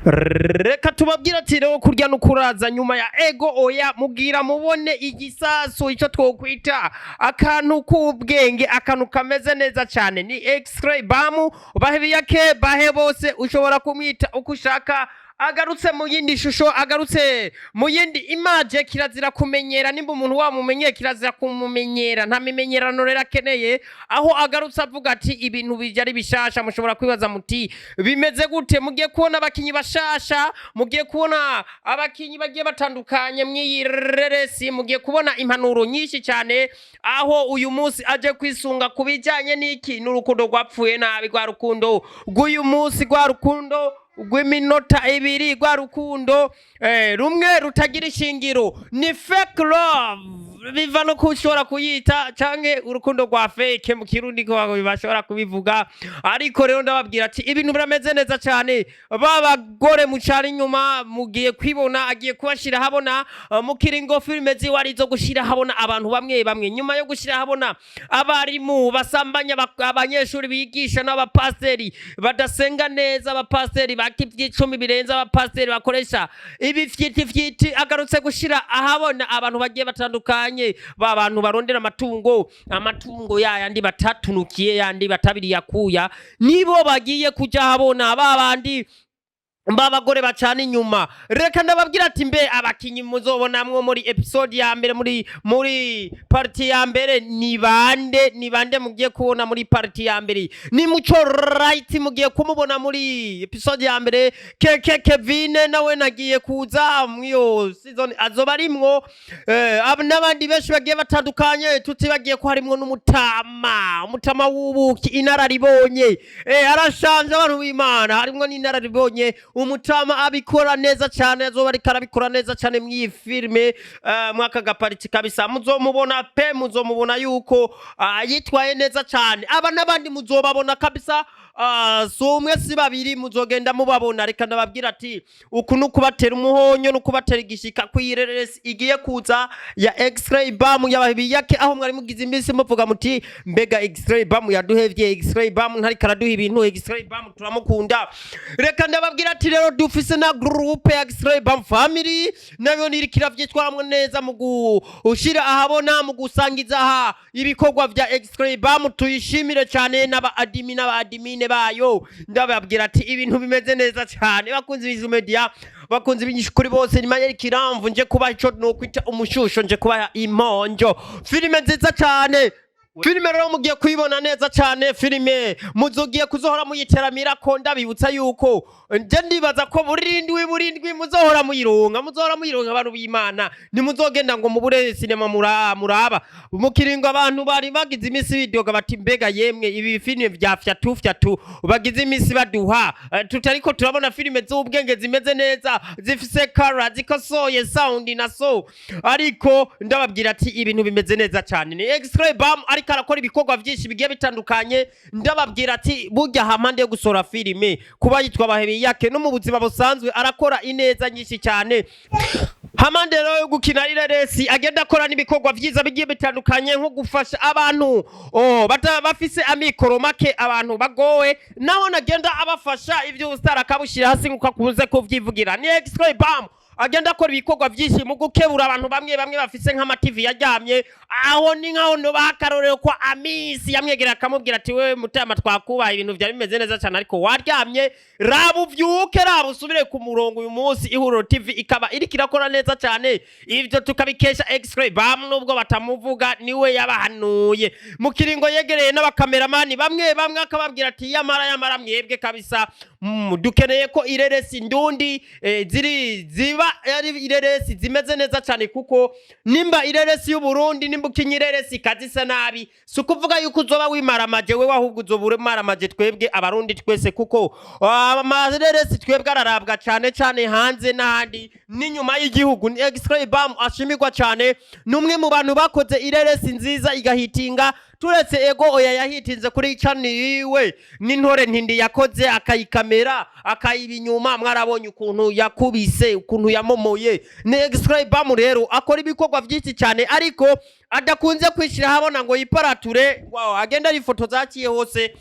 Reka tubabwire ati rero kurya no kuraza nyuma ya ego oya, mubwira mubone igisasu, icyo twokwita akantu k'ubwenge, akantu kameze neza cyane. Ni X-ray Bamu Bahebiyake, bahe bose, ushobora kumwita uko ushaka. Agarutse mu yindi shusho, agarutse mu yindi image. Kirazira kumenyera, nimba umuntu wamumenyeye kirazira kumumenyera, nta mimenyerano rero akeneye. Aho agarutse avuga ati ibintu bijya ari bishasha. Mushobora kwibaza muti bimeze gute? Mugiye kubona abakinyi bashasha, mugiye kubona abakinyi bagiye batandukanye mw'iyi reresi, mugiye kubona impanuro nyinshi cyane. Aho uyu munsi aje kwisunga ku bijyanye n'iki? N'urukundo rwapfuye nabi, rwa rukundo rw'uyu munsi, rwa rukundo rw'iminota 2, rwa rukundo rumwe rutagira ishingiro. Ni fake love, biva no kushobora kuyita canke urukundo rwa fake mu Kirundi ko bashobora kubivuga. Ariko rero ndababwira ati ibintu birameze neza cyane. Babagore mucara inyuma, mugiye kwibona, agiye kubashira habona mu kiringo filime ziwe ari zo gushira habona abantu bamwe bamwe. Nyuma yo gushira habona abarimu basambanya abanyeshuri bigisha, n'abapasiteri badasenga neza, abapasiteri baka ivy'icumi birenze, abapasiteri bakoresha ibifyitifyiti, agarutse gushira ahabona abantu bagiye batandukanye, ba bantu barondera amatungo, amatungo yayandi batatunukiye, yandi batabiriye akuya, nibo bagiye kuja habona, ba bandi babagore bacana inyuma. Reka ndababwira ati mbe abakinyi muzobonamwo muri episode ya mbere, muri partie ya mbere, ni bande? Ni bande mugiye kubona muri partie ya mbere? Ni Muco Right, mugiye kumubona muri episode ya mbere. Keke Kevin nawe nagiye kuza mwiyo season, azoba arimwo n'abandi benshi bagiye batandukanye. Tutibagiye ko harimwo n'umutama, umutama w'ubuki, inararibonye, arashanje. Abantu b'Imana, harimwo n'inararibonye, umutama abikora neza cyane, azoba ariko arabikora neza cyane mw'iyi filime, mwaka gapariti kabisa. Muzomubona pe, muzomubona yuko yitwaye neza cyane. Aba n'abandi muzobabona kabisa. Si umwe si babiri, muzogenda mubabona. Reka ndababwira ati uku ni ukubatera umuhonyo, ni ukubatera igishika kw'ireresi igiye kuza ya X-ray Bam yababiyake. Aho mwari mugize iminsi muvuga muti mbega X-ray Bam yaduhevye, X-ray Bam ntariko araduha ibintu, X-ray Bam turamukunda. Reka ndababwira ati rero dufise na groupe ya X-ray Bam Family, nayo niriko iravyitwaramwo neza mu gushira ahabona, mu gusangiza aha ibikorwa vya X-ray Bam. Tuyishimire cyane n'aba admin n'aba admin bayo. Ndababwira ati ibintu bimeze neza cyane. Bakunzi b'izu media, bakunzi b'inyishu kuri bose, ni Mayeri Kiramvu, nje kubaha ico nokwita umushusho, nje kubaha imponjo, filime nziza cyane. Filime rero mugiye kuyibona neza cyane, filime muzogiye kuzohora muyiteramira ko. Ndabibutsa yuko nje ndibaza ko burindwi burindwi muzohora muyironka, muzohora muyironka. Abantu b'Imana, ntimuzogenda ngo mubure sinema muraba mu kiringo. Abantu bari bagize iminsi bidoga bati mbega yemwe, ibi filime vya fyatu fyatu bagize iminsi baduha, tutariko turabona filime z'ubwenge zimeze neza, zifise kara zikosoye, sound na so. Ariko ndababwira ati ibintu bimeze neza cyane. Ni X-ray Bam ariko arakora ibikorwa byinshi bigiye bitandukanye. Ndababwira ati burya hampande yo gusohora filime, kuba yitwa Bahebiyake, no mu buzima busanzwe arakora ineza nyinshi cyane. Hamande rero yo gukina ireresi, agenda akora n'ibikorwa vyiza bigiye bitandukanye, nko gufasha abantu bafise amikoro make, abantu bagowe, naho nagenda abafasha. Ivyo ubustar akabushyira hasi nkuko akunze kuvyivugira. Ni X-ray Bam agenda akora ibikorwa byinshi mu gukebura abantu bamwe bamwe bafise nk'amativi yaryamye. Aho ni nkaho nubaha akarorero ko Amisi yamwegerera akamubwira ati wewe mutama, twakubaha, ibintu byari bimeze neza cyane, ariko waryamye, raba uvyuke, raba usubire ku murongo. Uyu munsi Ihuriro TV ikaba iriko irakora neza cyane, ivyo tukabikesha X-ray Bam. Nubwo batamuvuga, niwe yabahanuye mu kiringo yegereye n'abakameramani bamwe bamwe, akababwira ati yamara yamara mwebwe kabisa, dukeneye ko ireresi ndundi ziri ziba ari ireresi zimeze neza cyane, kuko nimba ireresi y'Uburundi, nimba ukinye ireresi ikazisa nabi, si ukuvuga yuko uzoba wimaramaje wewe, ahubwo uzoba umaramaje twebwe Abarundi twese, kuko amareresi twebwe ararabwa cyane cyane hanze n'ahandi n'inyuma y'igihugu. Ni X-ray Bam ashimirwa cyane, ni umwe mu bantu bakoze ireresi nziza igahitinga. Turetse Ego Oya yahitinze kuri channel yiwe, n'Intore Ntindi yakoze akayikamera akayiba inyuma, mwarabonye ukuntu yakubise, ukuntu yamomoye. Ni X-Ray Bam rero akora ibikorwa byinshi cyane, ariko adakunze kwishyira ahabona ngo yiparature. Wow, agenda ari ifoto zaciye hose.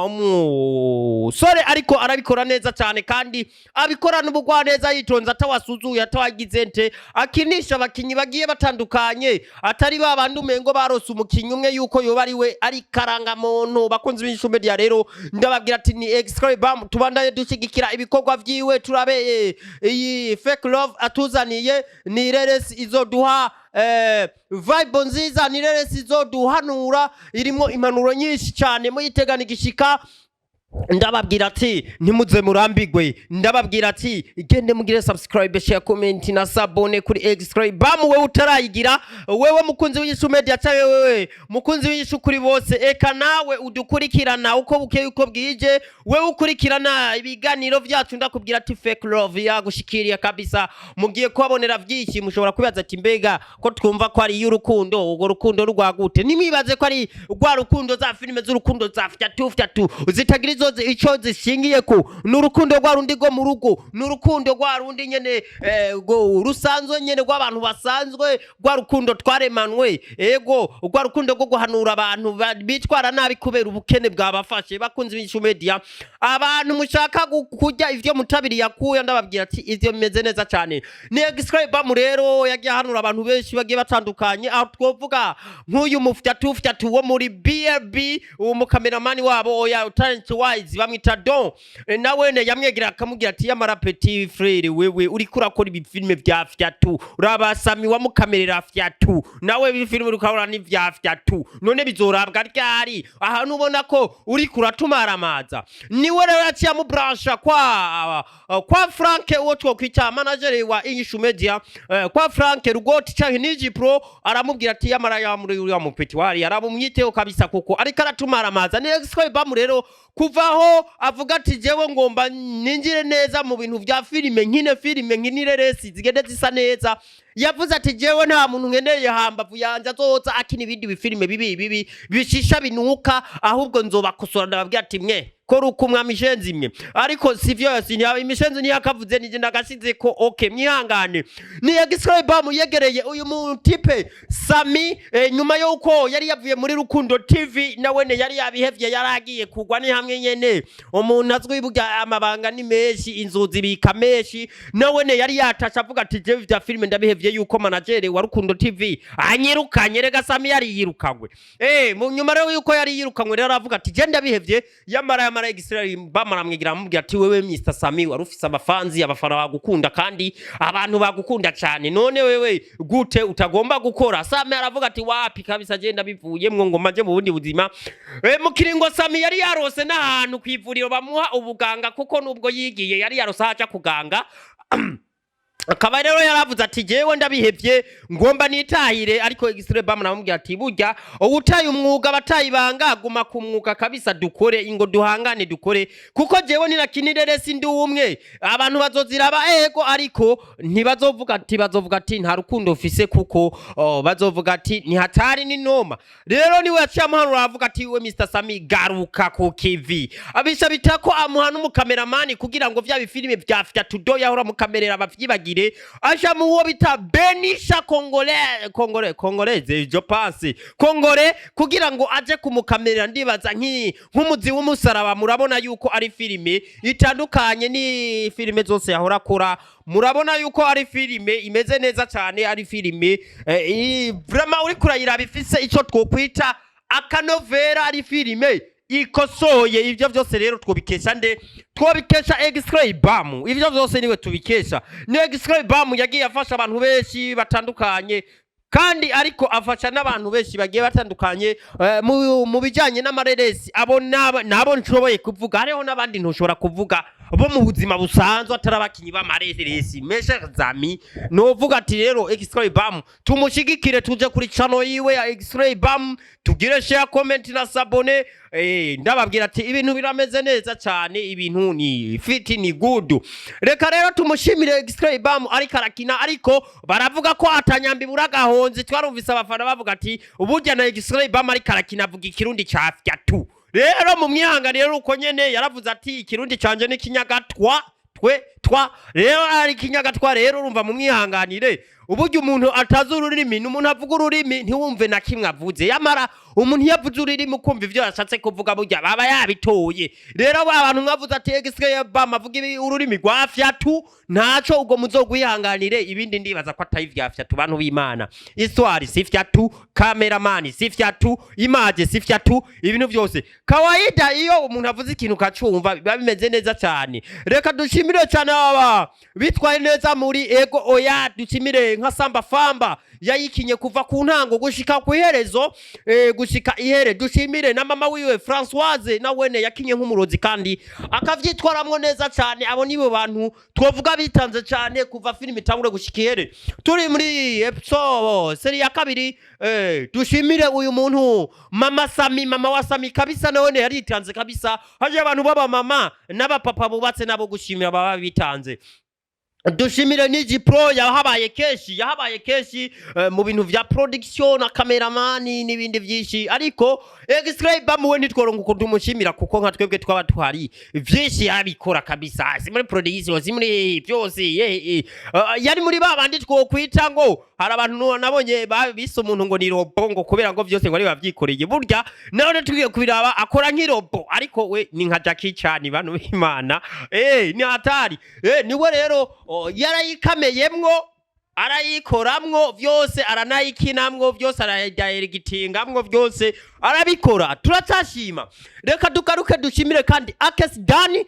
Umusore ariko arabikora neza cyane, kandi abikora n'ubugwaneza, yitonze, atawasuzuye, atawagize nte, akinisha abakinyi bagiye batandukanye, atari ba bandi umengo barose umukinyi umwe yuko yoba ari we ari karangamuntu. Bakunzi b'Inyishu Media rero, ndababwira ati ni X-Ray Bam, tubandanye dushyigikira ibikorwa vyiwe. Turabe iyi Fake Love atuzaniye, ni reresi izoduha vibe nziza, ni reresi izoduhanura, irimo impanuro nyinshi cyane. Muyitegana igishika. Ndababwira ati ntimuze murambigwe. Ndababwira ati gende mugire subscribe, share, comment na s'abonner kuri X-Ray Bam. Wewe utarayigira, wewe mukunzi w'Inyishu Media, cyangwa wewe mukunzi w'Inyishu kuri bose, eka nawe udukurikirana uko bukeye uko bwije, wewe ukurikirana ibiganiro vyacu, ndakubwira ati Fake Love yagushikiriye kabisa. Mugiye kuhabonera vyinshi. Mushobora kwibaza ati mbega ko twumva ko ari iy'urukundo, urwo rukundo rwagute? Nimwibaze ko ari rwa rukundo, za filime z'urukundo za fyatu fyatu zitagira izo ico zishingiye ku. Ni urukundo rwa rundi rwo mu rugo, ni urukundo rwa rundi nyene rusanzwe nyene rw'abantu basanzwe, rwa rukundo twaremanwe. Ego, rwa rukundo rwo guhanura abantu bitwara nabi kubera ubukene bwabafashe. Bakunzi b'Inyishu Media, abantu mushaka kurya ivyo mutabiri yakuye, ndababwira ati ivyo bimeze neza cyane. Ni X-Ray Bam rero yagiye ahanura abantu benshi bagiye batandukanye, aho twovuga nk'uyu mufyatu fyatu wo muri BRB, uwo mukameramani wabo, oya, talent wise bamwita Don. Nawene yamwegera akamubwira ati yamara petit frère, wewe uriko urakora ibifilme vya fyatu, uraba Sami wamukamerera fyatu, nawe ibifilme uriko urakora ni vya fyatu, none bizorabwa ryari? Ahantu ubona ko uriko uratumaramaza. Niwe rero yaciye amubrancha kwa Frank, uwo twokwita manager wa Inyishu Media, kwa Frank Rugoti canke Niji Pro, aramubwira ati yamara yamuri uriya mupeti wari arabumwiteho kabisa, kuko ariko aratumaramaza. Ni X-Ray Bam rero kuvaho avuga ati jewe ngomba ninjire neza mu bintu vya filime, nkine filime, nkinire resi zigende zisa neza. Yavuze ati jewe nta muntu nkeneye hambavu yanje azoza akina ibindi bifilime bibi bibi bishisha binuka, ahubwo nzobakosora. Ndababwira ati mwe kora uko mwa mishenzi mwe. Ariko sivyo, yasi imishenzi ntiyakavuze, nije ndagasize ko. Okay, mwihangane. Ni X-Ray Bam yegereye uyu mutipe Sami, nyuma yuko yari yavuye muri Rukundo TV, nawene yari yabihevye, yaragiye kugwa. Ni hamwe nyene umuntu azwi, burya amabanga ni menshi, inzu zibika menshi. Nawene yari yatashe avuga ati jewe vya filime ndabihevye, yuko manager wa Rukundo TV anyirukanye. Rega Sami yari yirukanywe. Mu nyuma rero yuko yari yirukanywe rero, aravuga ati je ndabihevye. Yamara X-Ray bamara mwigira, amubwira ati wewe Mr Sami, wari ufise abafanzi, abafana bagukunda, kandi abantu bagukunda cyane, none wewe gute utagomba gukora? Sami aravuga ati wapi kabisa, je ndabivuyemwo, ngomba nje mu bundi buzima. Mu kiringo Sami yari yarose n'ahantu kw'ivuriro bamuha ubuganga, kuko nubwo yigiye yari yarose aho aja kuganga. Akaba rero yaravuze ati jewe ndabihevye, ngomba nitahire. Ariko X-Ray Bam namubwira ati burya uwutaye umwuga batayibanga, guma ku mwuga kabisa, dukore, ingo duhangane dukore, kuko jewe ninakinire si ndi umwe, abantu bazoziraba. Ego, ariko ntibazovuga ati, bazovuga ati nta rukundo ufise, kuko bazovuga ati ni hatari, ni noma. Rero niwe yaciye amuhanura, aravuga ati we Mr Sami, garuka ku kivi. Abisha bita ko amuha n'umukameramani kugira ngo vya bifilime vya fyatudo yahora mukamerera bavyibagire. Aja mu wo bita Benisha Kongole, Kongole, Kongoleze, je pense Kongore, kugira ngo aje kumukamerera. Ndibaza nk'umuzi w'umusaraba, murabona yuko ari filime itandukanye ni filime zose yahora akora. Murabona yuko ari filime imeze neza cyane, ari filime vraiment uriko urayiraba ifise ico twokwita akanovera, ari filime ikosoye. Ivyo vyose rero twobikesha nde? Twobikesha X-Ray Bam. Ivyo vyose niwe tubikesha, ni X-Ray Bam yagiye afasha abantu benshi batandukanye, kandi ariko afasha n'abantu benshi bagiye batandukanye mu bijyanye n'amareresi. Abo nabo nshoboye kuvuga, hariho n'abandi ntushobora kuvuga. bo mu buzima busanzwe, atari abakinyi b'amareresi. Mes chers amis, novuga ati rero X-Ray Bam tumushigikire, tuje kuri channel yiwe ya X-Ray Bam, tugire share, comment na s'abonner. Ndababwira ati ibintu birameze neza cyane, ibintu ni fit, ni good. Reka rero tumushimire X-Ray Bam, ariko arakina, ariko baravuga ko atanyambi buragahonze. Twarumvise abafana bavuga ati uburya na X-Ray Bam ariko arakina, avuga ikirundi ca fyatu. Rero mu mwihanganire, uko nyene yaravuze ati ikirundi canje ni kinyagatwa twe twa. Rero ari kinyagatwa. Rero urumva, mu mwihanganire, uburyo umuntu atazi ururimi ni umuntu avuga ururimi ntiwumve na kimwe avuze. Yamara umuntu iyo avuze ururimi ukumva ivyo yashatse kuvuga, burya baba yabitoye. Rero ba bantu mwavuze ati X-Ray Bam avuga ururimi rwa fyatu, ntaco, ubwo muzogwihanganire. Ibindi ndibaza ko atari vya fyatu, bantu b'Imana. Histoire si fyatu, cameraman si fyatu, image si fyatu, ibintu vyose kawaida. Iyo umuntu avuze ikintu ukacumva, biba bimeze neza cyane. Reka dushimire cyane aba bitwaye neza muri Ego Oya. Dushimire nka Samba Famba yayikinye kuva ku ntango gushika ku iherezo, gushika ihere. Dushimire na mama wiwe Françoise, nawene yakinye nk'umurozi kandi akavyitwaramwo neza cyane. Abo nibo bantu twovuga bitanze cyane kuva filime itangure gushika ihere. Turi muri episode série ya kabiri. Dushimire uyu muntu mama Sami, mama wa Sami kabisa, nawene yaritanze kabisa. Haje abantu baba mama n'abapapa bubatse nabo gushimira baba bitanze. Dushimire Niji Pro, yahabaye kenshi, yahabaye kenshi mu bintu vya production na cameraman n'ibindi vyinshi. Ariko X-Ray bamuwe ntitworonka uko tumushimira, kuko nka twebwe twaba tuhari, vyinshi yabikora kabisa, si muri production, si muri byose. Yari muri ba bandi twokwita ngo hari abantu nabonye bise umuntu ngo ni robot, ngo kubera ngo vyose ngo ari bavyikoreye. Burya nawe tugiye kubiraba akora nk'irobot, ariko we ni nka Jackie Chan, bantu b'Imana. Ni hatari. Niwe rero yarayikameyemwo, arayikoramwo vyose, aranayikinamwo vyose, arayadiregitingamwo vyose, arabikora. Turacyashima. Reka dugaruke dushimire kandi Akes Dani,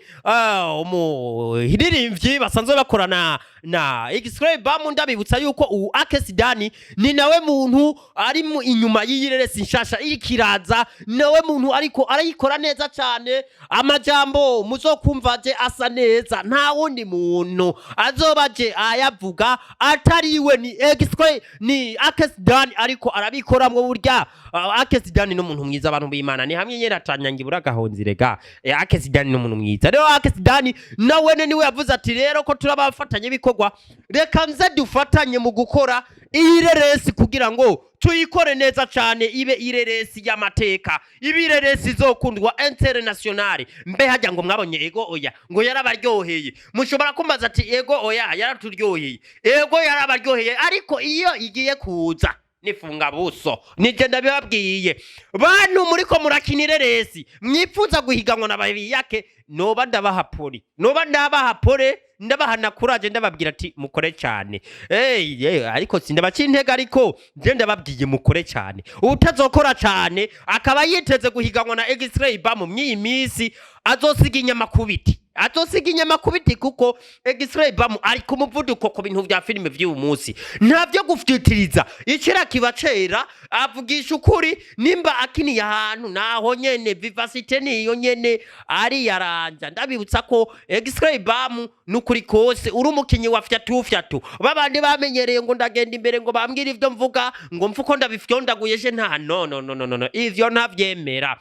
umuririmbyi basanzwe bakorana na X-Ray Bam. Ndabibutsa yuko ubu Akes Dani ni nawe muntu ari mu inyuma y'iyireresi nshasha irikiraza, nawe muntu ariko arayikora neza cyane. Amajambo muzokumva je asa neza, nta wundi muntu azoba je ayavuga atariwe, ni X-Ray, ni Akes Dani, ariko arabikoramwo. Burya Akes Dani ni umuntu mwiza, abantu b'Imana, ni hamwe nyene atanyangira uragahonzi rega. Akes Dani ni umuntu mwiza. Rero Akes Dani nawene niwe yavuze ati rero ko turabafatanye bikorwa, reka nze dufatanye mu gukora iyi reresi kugira ngo tuyikore neza cyane, ibe ireresi y'amateka, ibe ireresi izokundwa international. Mbe hajya ngo mwabonye Ego Oya ngo yarabaryoheye? Mushobora kumbaza ati Ego Oya yaraturyoheye, ego yarabaryoheye, ariko iyo igiye kuza nifunga buso. Nije ndabibabwiye, bantu muriko murakina ireresi mwifuza guhiganwa na babiyake, noba ndabaha pole, noba ndabaha pole, ndabaha na courage, ndababwira ati mukore cyane. Hey, hey, ariko sindabaca intege, ariko nje ndababwiye mukore cyane. Utazokora cyane akaba yiteze guhiganwa na X-Ray Bam mw'iyi minsi, azosiga inyama ku biti, azosiga inyama ku biti, kuko X-Ray Bam ari ku muvuduko ku bintu vya filime vy'uyu munsi. Nta vyo gufyitiriza, icira kiba cera, avugisha ukuri. Nimba akiniye ahantu naho nyene, vivacité niyo nyene ariyaranja. Ndabibutsa ko X-Ray Bam nukuri kose uri umukinyi wa fyatu fyatu, babandi bamenyereye ngo ndagenda imbere ngo bambwire ivyo mvuga, ngo mfuko ndabifyondaguye, je nta, no, no, no, no, no, no. Ivyo ntavyemera.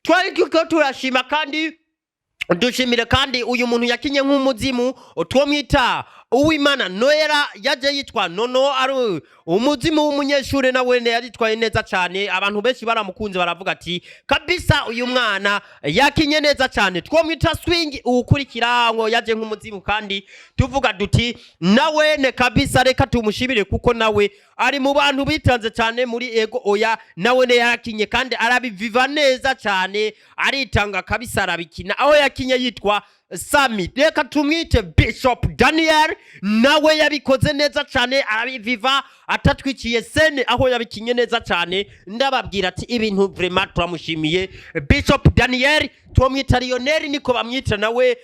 Twari turiko turashima kandi dushimire kandi uyu muntu yakinye nk'umuzimu twomwita Uwimana Noella, yaje yitwa Nono, ari umuzimu w'umunyeshuri, nawe yaritwaye neza cyane. Abantu benshi baramukunze, baravuga ati kabisa uyu mwana yakinye neza cyane. Twomwita Swing uwukurikira, ngo yaje nk'umuzimu, kandi tuvuga duti nawene kabisa reka tumushimire, kuko nawe ari mu bantu bitanze cyane muri Ego Oya. Nawene yarakinye kandi arabiviva neza cyane, aritanga kabisa, arabikina, aho yakinye yitwa Sami. Reka tumwite Bishop Daniel, nawe yabikoze neza cyane, arabiviva atatwikiye scène, aho yabikinye neza cyane. Ndababwira ati ibintu vraiment turamushimiye Bishop Daniel. Tumwita Lionel, niko bamwita nawe.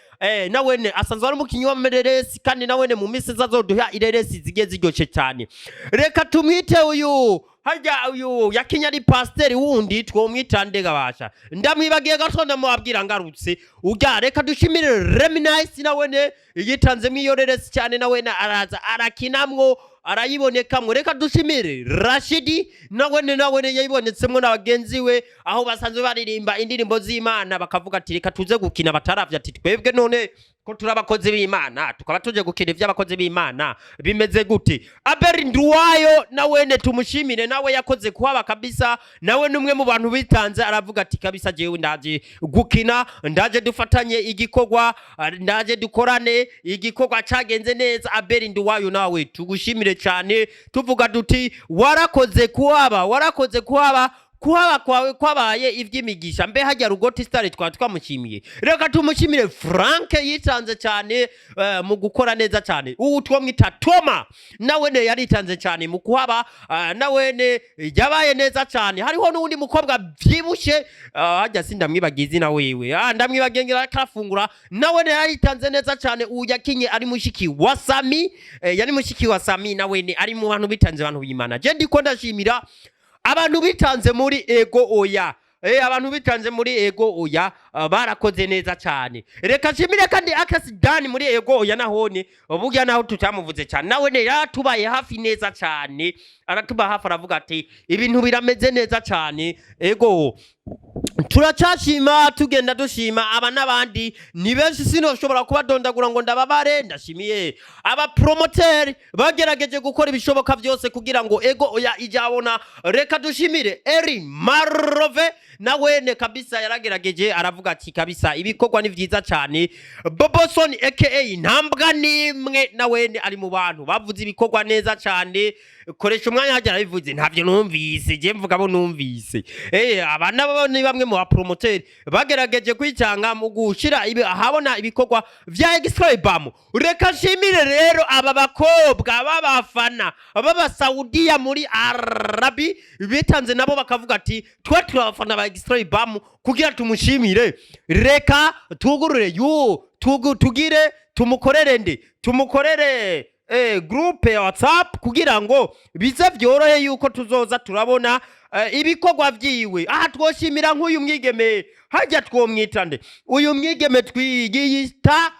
Nawene asanzwe ari umukinyi wa mereresi, kandi nawene mu minsi azoduha ireresi zigiye ziryoshe cyane. Reka tumwite uyu. Harya uyu yakinye ari pasiteri wundi twomwita ndegabasha, ndamwibagiye gato, ndamubabwira ngarutse urya. Reka dushimire Reminisce, nawene yitanzemwo iyo reresi cyane, nawene araza arakinamwo, arayibonekamwo. Reka dushimire Rashidi, nawene yayibonetsemwo na bagenzi we, aho basanzwe baririmba indirimbo z'Imana, bakavuga ati: "Reka tuze gukina." Bataravye ati: "Twebwe none ko turi abakozi b'Imana, tukaba tuje gukina ivy'abakozi b'Imana, bimeze gute?" Aberi Nduwayo nawene tumushimire, nawe yakoze kuhaba kabisa, nawe numwe mu bantu bitanze, aravuga ati: "Kabisa jewe ndaje gukina, ndaje dufatanye igikorwa, ndaje dukorane igikorwa." Cagenze neza. Aberi Nduwayo nawe tugushimire cyane, tuvuga duti: "Warakoze kuhaba, warakoze kuhaba, kuhaba kwawe kwabaye ivy'imigisha." Mbe hajya Rugoti Star twaba twamushimiye? Reka tumushimire Frank, yitanze cyane mu gukora neza cyane. Ubu twamwita Toma, nawene yaritanze cyane mu kuhaba, nawene yabaye neza cyane. Hariho n'uwundi mukobwa vyibushe, hajya sindamwibagiye izina wewe, ndamwibagiye ngira karafungura, nawene yaritanze neza cyane. Uyu yakinye ari mushiki wa Sami, yari mushiki wa Sami, nawene ari mu bantu bitanze, abantu b'Imana. Je ndiko ndashimira abantu bitanze muri Ego Oya. Abantu bitanze muri Ego Oya barakoze neza cyane. Reka nshimire kandi Akasi Dani muri Ego Oya, nahone burya naho tutamuvuze cyane, nawe ne yaratubaye hafi neza cyane, aratuba hafi, aravuga ati: "Ibintu birameze neza cyane." Ego, turacashima, tugenda dushima aba n'abandi, ni benshi sinoshobora kubadondagura ngo ndababare. Ndashimiye abapromoteri bagerageje gukora ibishoboka byose kugira ngo Ego Oya ijabona. Reka dushimire Eri Marove, nawene kabisa yaragerageje, aravuga ati: "Kabisa ibikorwa ni vyiza cyane." Boboson aka Ntambwa nimwe, nawene ari mu bantu bavuze ibikorwa neza cyane. Koresha umwanya hajya arabivuze, ntabyo numvise je, mvuga bo numvise. Aba nabo ni bamwe mu bapromoteri bagerageje kwicanga mu gushira ahabona ibikorwa vya Extra Bam. Reka nshimire rero aba bakobwa b'abafana b'Abasaudiya muri Arabi bitanze, nabo bakavuga ati: "Twe turi abafana ba Extra Bam, kugira tumushimire reka tugurure yu tugire tumukorere nde, tumukorere groupe ya WhatsApp kugira ngo bize byorohe yuko tuzoza turabona ibikorwa vyiwe." Aha twoshimira nk'uyu mwigeme, hajya twomwita nde uyu mwigeme twiyita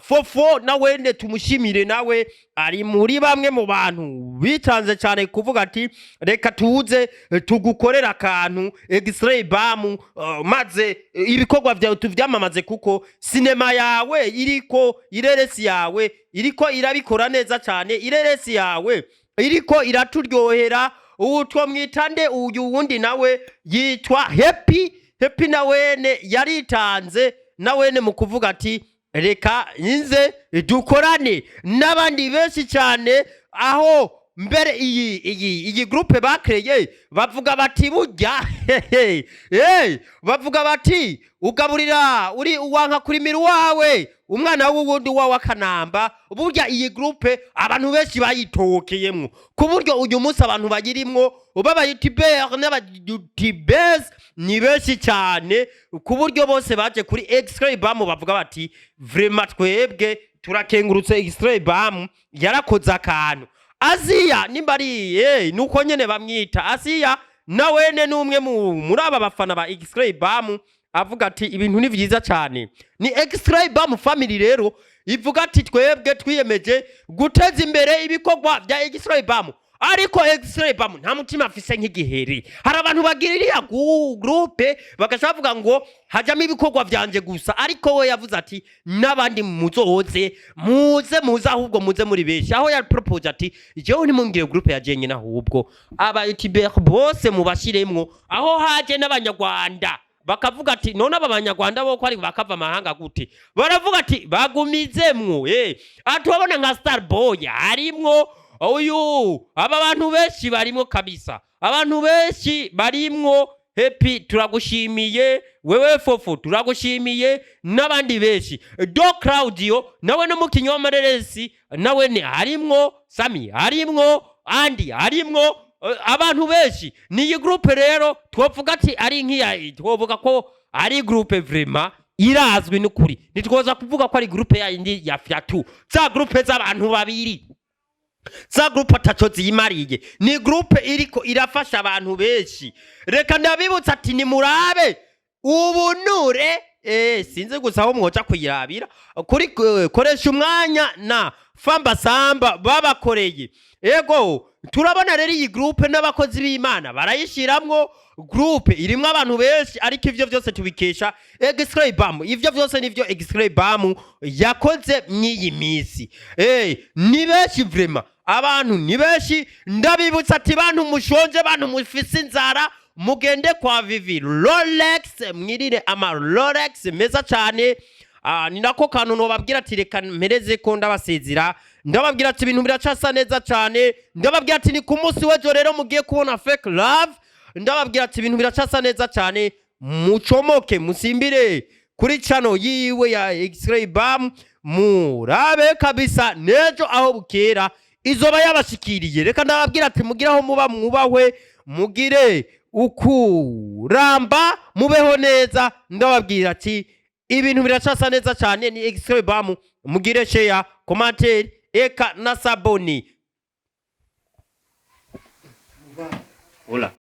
Fofo, nawene tumushimire, nawe ari muri bamwe mu bantu bitanze cyane kuvuga ati: "Reka tuze tugukorera akantu X-ray Bam, maze ibikorwa vyawe tuvyamamaze, kuko sinema yawe iriko ireresi yawe iriko irabikora neza cyane, ireresi yawe iriko iraturyohera." Ubu twamwita nde uyu wundi? Nawe yitwa Happy. Happy nawene yaritanze, nawene mu kuvuga ati: "Reka nze dukorane." N'abandi benshi cyane, aho mbere iyi groupe bakreye bavuga bati burya hey, bavuga bati: "Ugaburira uri uwanka kurimira uwawe, umwana w'uwundi wawe akanamba." Burya iyi groupe abantu benshi bayitokeyemwo, ku buryo uyu munsi abantu bayirimwo b'aba youtubeurs n'aba youtubeuses ni benshi cyane, ku buryo bose baje kuri X-ray Bam bavuga bati: "Vraiment twebwe turakengurutse, X-ray Bam yarakoze akantu." Aziya nimba ari nuko nyene bamwita Asiya, nawene n'umwe muri aba bafana ba X-ray Bam, avuga ati: "Ibintu ni vyiza cyane." Ni X-ray Bam family rero ivuga ati: "Twebwe twiyemeje guteza imbere ibikorwa bya X-ray Bam." Ariko X-ray Bam nta mutima afise nk'igiheri. Hari abantu bagira iriya groupe bagaca bavuga ngo hajamo ibikorwa vyanje gusa, ariko we yavuze ati: "N'abandi muzoze, muze, muze, ahubwo muze muri benshi." Aho ya propose ati: "Jewe ntimungire groupe ya jenyine, ahubwo aba youtubeurs bose mubashiremwo." Aho haje n'Abanyarwanda, bakavuga ati: "None aba Banyarwanda bo ko ari bakava amahanga gute?" Baravuga ati: "Bagumizemwo." Aha turabona nka Star Boy harimwo uyu, aba bantu benshi barimwo kabisa, abantu benshi barimwo. Happy turagushimiye, wewe Fofo turagushimiye, n'abandi benshi. Do Claudio nawe n'umukinyi w'amareresi, nawe ni harimwo, Sami harimwo, Andi harimwo, abantu benshi. Ni iyi groupe rero twovuga ati ari nk'iya, twovuga ko ari groupe vraiment irazwi n'ukuri. Ntitwoza kuvuga ko ari groupe yayindi ya fyatu, za groupe z'abantu babiri. Za groupe ataco ziyimariye, ni groupe iriko irafasha abantu benshi. Reka ndabibutsa ati nimurabe ubunure, sinzi gusa aho mwoca kuyirabira kuri koresha umwanya na famba samba babakoreye. Ego, turabona rero iyi groupe n'abakozi b'Imana barayishiramwo. Groupe irimwo abantu benshi, ariko ivyo vyose tubikesha X-Ray Bam. Ivyo vyose nivyo X-Ray Bam yakoze mw'iyi minsi. Ni benshi vraiment, abantu ni benshi. Ndabibutsa ati bantu mushonje, bantu mufise inzara, mugende kwa Vivi Rolex mwirire ama Rolex meza cyane. Ni nako kantu nobabwira ati reka mpereze ko ndabasezera. Ndababwira ati ibintu biracasa neza cyane. Ndababwira ati ni ku munsi w'ejo rero mugiye kubona Fake Love. Ndababwira ati ibintu biracasa neza cyane. Mucomoke, musimbire kuri channel yiwe ya X-Ray Bam, murabe kabisa. Nejo aho bukera izoba yabashikiriye. Reka ndababwira ati mugire aho muba mwubahwe, mugire ukuramba, mubeho neza. Ndababwira ati ibintu biracasa neza cyane. Ni X-Ray Bam. Mugire share, commentaire eka na s'abonner. Hola.